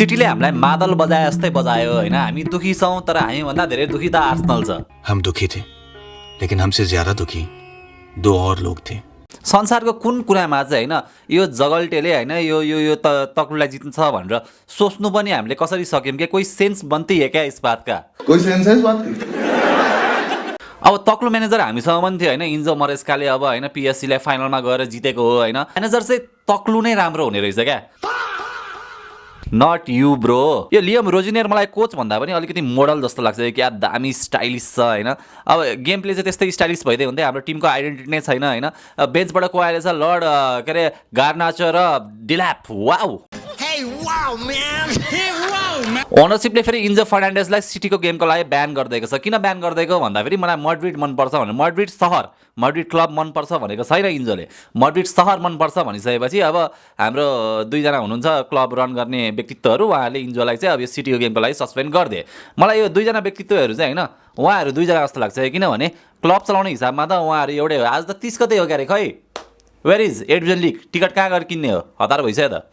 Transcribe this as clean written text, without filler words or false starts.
सिटीले हामीलाई मादल बजाए जस्तै बजायो होइन, हामी दुखी छौँ तर हामीभन्दा धेरै दुखी त आर्सेनल छ। हम दुखी थे, लेकिन हमसे ज्यादा दुखी दो और लोग थे। संसारको कुन कुरामा चाहिँ होइन यो जगल्टेले होइन यो तक्लुलाई जित्छ भनेर सोच्नु पनि हामीले कसरी सक्यौँ कि कोही सेन्स बन्ती है क्या इस बातका। कोई सेंस है इस बात की? अब तक्लु म्यानेजर हामीसँग पनि थियो होइन, इन्जो मरेस्काले अब होइन पिएससीलाई फाइनलमा गएर जितेको हो होइन। म्यानेजर चाहिँ तक्लु नै राम्रो हुने रहेछ क्या, नट यु ब्रो। यो लियम रोजिनियर मलाई कोच भन्दा पनि अलिकति मोडल जस्तो लाग्छ, क्या दामी स्टाइलिस छ होइन। अब गेम प्ले चाहिँ त्यस्तै स्टाइलिस भइदियो हुँदै हाम्रो टिमको आइडेन्टिटी नै छैन होइन। बेन्चबाट को आएर छ लर्ड के अरे गार्नाचो र डिल्याप, वाउ। ओनरसिपले फेरि इन्जो फर्नान्डेसलाई सिटीको गेमको लागि ब्यान गरिदिएको छ। किन ब्यान गरिदिएको भन्दाखेरि मलाई मड्रिड मनपर्छ भने, मड्रिड क्लब मनपर्छ भनेको छैन इन्जोले, मड्रिड सहर मनपर्छ भनिसकेपछि अब हाम्रो दुईजना हुनुहुन्छ क्लब रन गर्ने व्यक्तित्वहरू, उहाँहरूले इन्जोलाई चाहिँ अब यो सिटीको गेमको लागि सस्पेन्ड गरिदिए। मलाई यो दुईजना व्यक्तित्वहरू चाहिँ होइन उहाँहरू दुईजना जस्तो लाग्छ, किनभने क्लब चलाउने हिसाबमा त उहाँहरू एउटै हो। आज त 30 गते हो क्यारे, खै where is 8 division league ticket कहाँ गएर किन्ने हो, हतार भइसक्यो त।